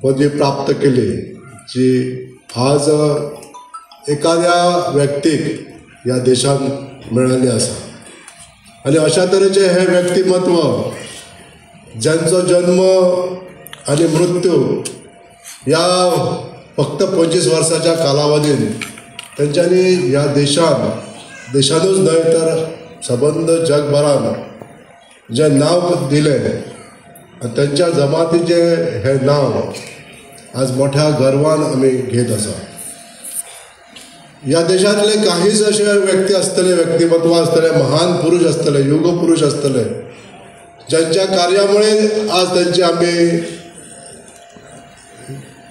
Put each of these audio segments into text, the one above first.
पदवी प्राप्त केली जी आज एखाद्या व्यक्तीक ह्या देशांत मेळिल्ली आसा. आनी अशा तरेचें हें व्यक्तिमत्व ज्यांचो जन्म आनी मृत्यू ह्या फक्त 25 वर्साच्या कालावधीन तेंच्यांनी ह्या देशान देशानूच न्हय तर सबंद जगभरान जें नांव दिलें आनी तेंच्या जमातीचें हें नांव आज मोठ्या गर्वान आमी घेत आसा. ह्या देशांतले काहीच अशे व्यक्ती आसतले, व्यक्तिमत्व आसतले, महान पुरुष आसतले, युगपुरुष आसतले ज्यांच्या कार्यामुळे आज त्यांची आमी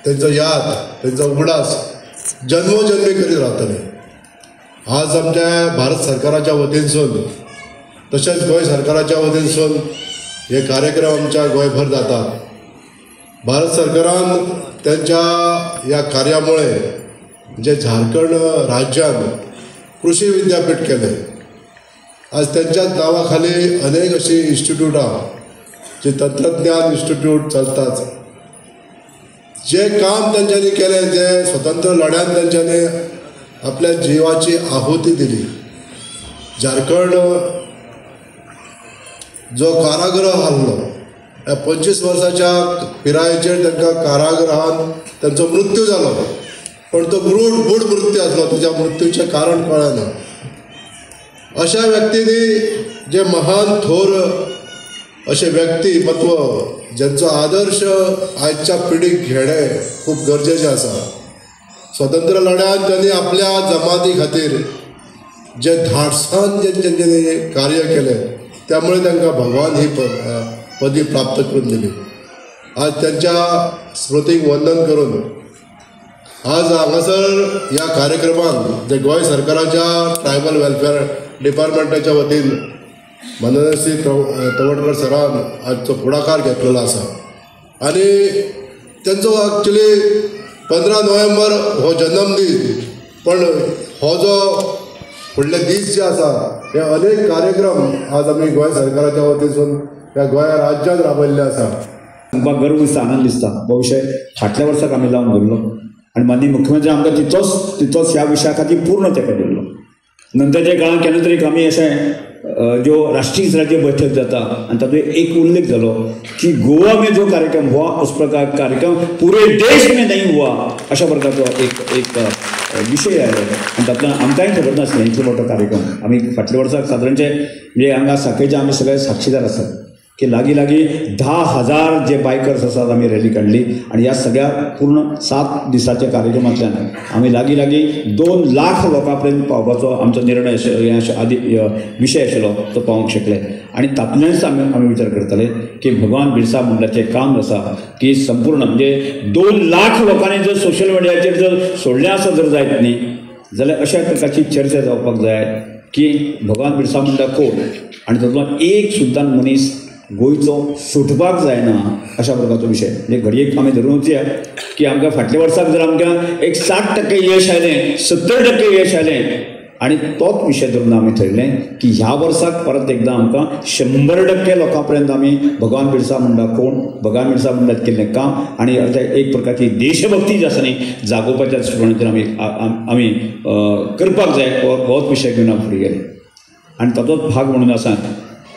तेंचो याद, तेंचो उगडास जन्मोजन्मी करीत रावतले. आज आमच्या भारत सरकाराच्या वतीनसून तशेंच गोंय सरकाराच्या वतीनसून हे कार्यक्रम आमच्या गोंयभर जातात. भारत सरकारान त्यांच्या ह्या कार्यामुळे जे झारखंड राज्यान कृषी विद्यापीठ केलें, आज त्यांच्याच नांवा खाली अनेक अशी इन्स्टिट्यूटां जी तंत्रज्ञान इन्स्टिट्यूट चलतात. जे काम तेंच्यांनी केलें, जे स्वतंत्र लढ्यान तेंच्यांनी आपल्या जिवाची आहुती दिली, झारखंड जो कारागृह आहलो ह्या 25 वर्साच्या पिरायेचेर तांकां कारागृहान तेंचो मृत्यू जालो, पण तो गूढ मृत्यू आसलो, तेच्या मृत्यूचें कारण कळना. अशा व्यक्तींनी जे महान थोर अशें व्यक्तिमत्व ज्यांचो आदर्श आयच्या पिढीक घेणें खूब गरजेचें आसा. स्वतंत्र लढ्यान त्यांनी आपल्या जमाती खातीर जे धाडसान जे तेंच्यांनी कार्य केलें त्यामुळे तांकां भगवान ही पदवी प्राप्त करून दिली. आज त्यांच्या स्मृतीक वंदन करून आज हांगासर ह्या कार्यक्रमाक जे गोंय सरकाराच्या ट्रायबल वेलफेअर डिपार्टमेंटाच्या वतीन माननीय श्री तवडकर सरान आजचो फुडाकार घेतलेलो आसा. आनी तेंचो एक्चुली 15 नोव्हेंबर हो जन्मदीस, पण हो जो फुडले दीस जे आसा हे अनेक कार्यक्रम आज आमी गोंय सरकाराच्या वतीनसून ह्या गोंय राज्यांत राबयल्ले आसा. आमकां गर्व दिसता, आनंद दिसता. हो विशय फाटल्या वर्साक आमी लावन धरलो आनी माननीय मुख्यमंत्री आमकां तितलोच ह्या विशया खातीर पूर्ण तेंको दिल्लो. नंतरच्या काळांत केन्ना तरी आमी अशें जो राष्ट्रीय स्तराची बैठक जाता आनी तातूंत एक उल्लेख जालो की गोवा में जो कार्यक्रम हुआ उस प्रकार कार्यक्रम पूरे देश में नहीं हुआ, अशा प्रकारचो एक एक विशय आयलो. आनी तातूंतल्यान आमकांय खबर नासलें इतलो मोठो कार्यक्रम आमी फाटल्या वर्साक सादारणचे म्हणजे हांगा साखळेचे आमी सगळे साक्षीदार आसात की लागीं लागीं 10,000 जे बायकर्स आसात आमी रॅली काडली आनी ह्या सगळ्या पूर्ण 7 दिसाच्या कार्यक्रमांतल्यान आमी लागीं लागीं 2 लाख लोकां पर्यंत पावपाचो आमचो निर्णय आदी विशय आशिल्लो तो पावोवंक शकले. आनी तातूंतल्यानच आमी विचार करताले की भगवान बिरसा मुंडाचें काम आसा की संपूर्ण म्हणजे 2 लाख लोकांनी जर सोशल मिडियाचेर जर सोडलें आसा जर जायत न्ही जाल्यार अशा प्रकारची चर्चा जावपाक जाय की भगवान बिरसा मुंडा कोण आनी तातूंतलो एक सुद्दां मनीस गोंयचो सुटपाक जायना अशा प्रकारचो विशय. म्हणजे घडयेक आमी धरून वचया की आमकां फाटल्या वर्साक जर आमकां एक 60% यश आयलें, 70% यश आयलें आनी तोच विशय धरून आमी थरयलें की ह्या वर्साक परत एकदां आमकां 100% लोकां पर्यंत आमी भगवान बिरसा मुंडा कोण, भगवान बिरसा मुंडात केल्लें काम आनी एक प्रकारची देशभक्ती जी आसा न्ही जागोवपाच्या दृश्टिकोणांतल्यान आमी आमी करपाक जाय होच विशय घेवन आमी फुडें गेले. आनी ताचोच भाग म्हणून आसा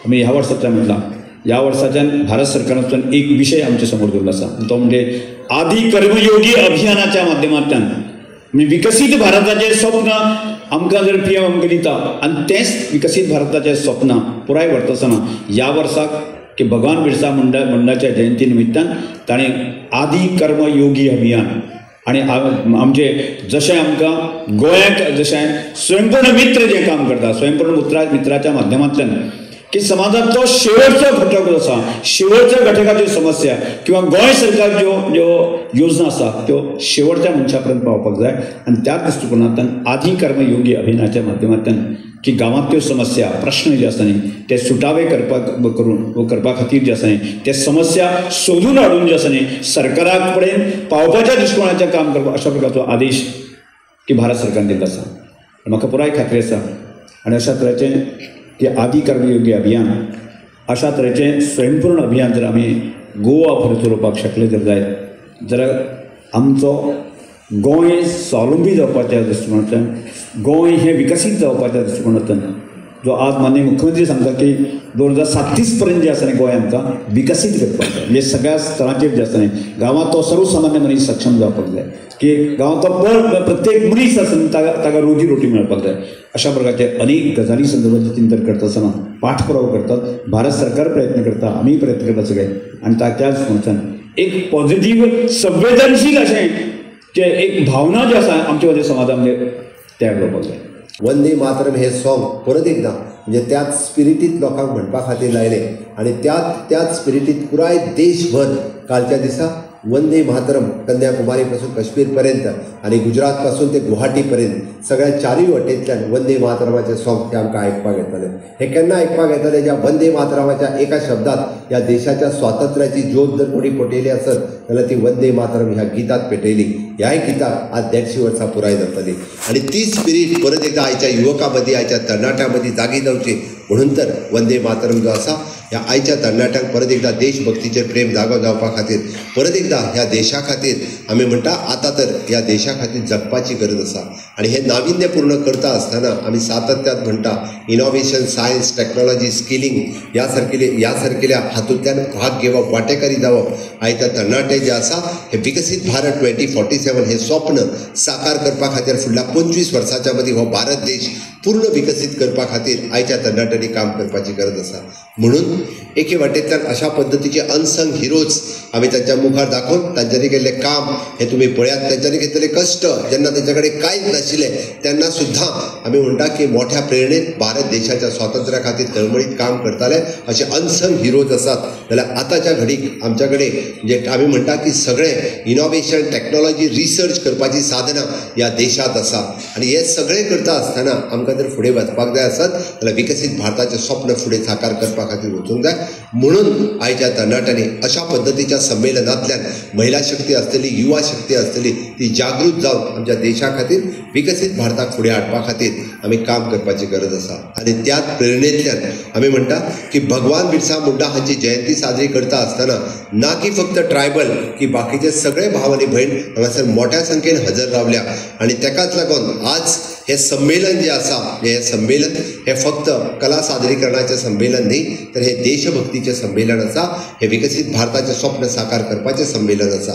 आमी ह्या वर्सांतल्यान म्हटलां ह्या वर्साच्यान भारत सरकारांतल्यान एक विशय आमच्या समोर दवरलो आसा तो म्हणजे आदी कर्मयोगी अभियानाच्या माध्यमांतल्यान म्हणजे विकसीत भारताचें स्वप्न आमकां जर पी एम आमकां दिता आनी तेंच विकसीत भारताचें स्वप्न पुराय व्हरता आसतना ह्या वर्साक की भगवान बिरसा मुंडाच्या जयंती निमित्तान ताणें आदी कर्मयोगी अभियान आनी आमचे जशें आमकां गोंयांत जशें स्वयंपूर्ण मित्र जें काम करता स्वयंपूर्ण मित्राच्या माध्यमांतल्यान की समाजांतलो शेवटचो घटक जो आसा शेवटच्या घटकाच्यो समस्या किंवा गोंय सरकार ज्यो ज्यो योजना आसा त्यो शेवटच्या मनशा पर्यंत पावपाक जाय. आनी त्या दृश्टिकोनांतल्यान आदी कर्मयोगी अभियानाच्या माध्यमांतल्यान की गांवांतल्यो समस्या प्रश्न जे आसा न्ही ते सुटावे करपाक करून करपा खातीर जे आसा न्ही ते समस्या सोदून हाडून जे आसा न्ही सरकारा कडेन पावपाच्या दृश्टिकोनाचें काम करपाक अशा प्रकारचो आदेश की भारत सरकारान दिल्लो आसा. म्हाका पुराय खात्री आसा आनी अशा तरेचें की आदी कर्मयोगी अभियान अशा तरेचें स्वयंपूर्ण अभियान जर आमी गोवा भर चलोवपाक शकले जर जायत जाल्यार आमचो गोंय स्वावलंबी जावपाच्या दृश्टिकोणांतल्यान, गोंय हें विकसीत जावपाच्या दृश्टिकोणांतल्यान जो आज माननीय मुख्यमंत्री सांगता की 2037 पर्यंत जे आसा न्ही गोंय आमकां विकसीत करपाक जाय, म्हणजे सगळ्या स्तरांचेर जे आसा न्ही गांवांत तो सर्वसामान्य मनीस सक्षम जावपाक जाय, की गांवांत तो प्रत्येक मनीस आसा ताका ताका रोजी रोटी मेळपाक जाय. अशा प्रकारचे अनेक गजाली संदर्भात चिंतन करता आसतना पाठपुरावो करतात, भारत सरकार प्रयत्न करता, आमी प्रयत्न करता सगळे. आनी त्याच मनशान एक पॉझिटीव संवेदनशील अशें जे एक भावना जी आसा आमच्या मदीं समाजा मदीं तयार जावपाक जाय. वंदे मातरम हे सॉंग परत एकदां म्हणजे त्याच स्पिरिटीत लोकांक म्हणपा खातीर लायलें आनी त्याच स्पिरिटीत पुराय देशभर कालच्या दिसा वंदे मातरम कन्याकुमारी पासून काश्मीर पर्यंत आनी गुजरात पासून ते गुवाहाटी पर्यंत सगळ्या चारूय वटेंतल्यान वंदे मातरमाचें सॉंग हें आमकां आयकपाक येतालें. हें केन्ना आयकपाक येतालें? ज्या वंदे मातरमाच्या एका शब्दांत ह्या देशाच्या स्वातंत्र्याची ज्योत जर कोणी पेटयली आसत जाल्यार ती वंदे मातरम ह्या गितांत पेटयली. ह्याय गिताक आज 150 वर्सां पुराय जातली आनी ती स्पिरीट परत एकदां आयच्या युवकां मदीं, आयच्या तरणाट्यां मदीं जागी जावची म्हणून तर वंदे मातरम जो आसा ह्या आयच्या तरणाट्यांक परत एकदां देशभक्तीचेर प्रेम जागो जावपा खातीर, परत एकदां ह्या देशा खातीर आमी म्हणटा आतां तर ह्या देशा खातीर जगपाची गरज आसा. आनी हें नाविन्यपूर्ण करता आसतना आमी सातत्यात म्हणटा इनोवेशन, सायन्स, टॅक्नोलॉजी, स्किलिंग ह्या सारकिल्या हातूंतल्यान भाग घेवप, वांटेकारी जावप. आयच्या तरणाटे जे आसा हे विकसीत भारत 2047 हें स्वप्न साकार करपा खातीर फुडल्या 25 वर्सांच्या मदीं हो भारत देश पूर्ण विकसीत करपा खातीर आयच्या तरणाट्यांनी काम करपाची गरज आसा. म्हणून एके वाटेंतल्यान अशा पद्दतीचे अनसंग हिरोज आमी तांच्या मुखार दाखोवन तांच्यांनी केल्लें काम हें तुमी पळयात, तांच्यांनी घेतलेले कश्ट जेन्ना तांच्या कडेन कांयच नाशिल्लें तेन्ना सुद्दां आमी म्हणटा की मोठ्या प्रेरणेन भारत देशाच्या स्वातंत्र्या खातीर तळमळीत काम करताले अशे अनसंग हिरोज आसात. जाल्यार आतांच्या घडीक आमच्या कडेन म्हणजे आमी म्हणटा की सगळें इनोवेशन, टॅक्नोलॉजी, रिसर्च करपाची साधनां ह्या देशांत आसा आनी हें सगळें करता आसतना आमकां जर फुडें वचपाक जाय आसत जाल्यार विकसीत भारताचें स्वप्न फुडें साकार करपा खातीर वचूंक जाय. म्हणून आयच्या तरणाट्यांनी अशा पद्दतीच्या संमेलनांतल्यान महिला शक्ती आसतली, युवा शक्ती आसतली ती जागृत जावन आमच्या देशा खातीर विकसीत भारताक फुडें हाडपा खातीर आमी काम करपाची गरज आसा. आनी त्याच प्रेरणेंतल्यान आमी म्हणटा की भगवान बिरसा मुंडा हांची जयंती साजरी करता आसतना ना की फक्त ट्रायबल की बाकीचे सगळे भाव आनी भयण हांगासर मोठ्या संख्येन हजर रावल्या आनी ताकाच लागून आज हें संमेलन जें आसा हें संमेलन हें फक्त कला सादरीकरणाचें संमेलन न्ही तर हें देशभक्तीचें संमेलन आसा, हें विकसीत भारताचें स्वप्न साकार करपाचें संमेलन आसा.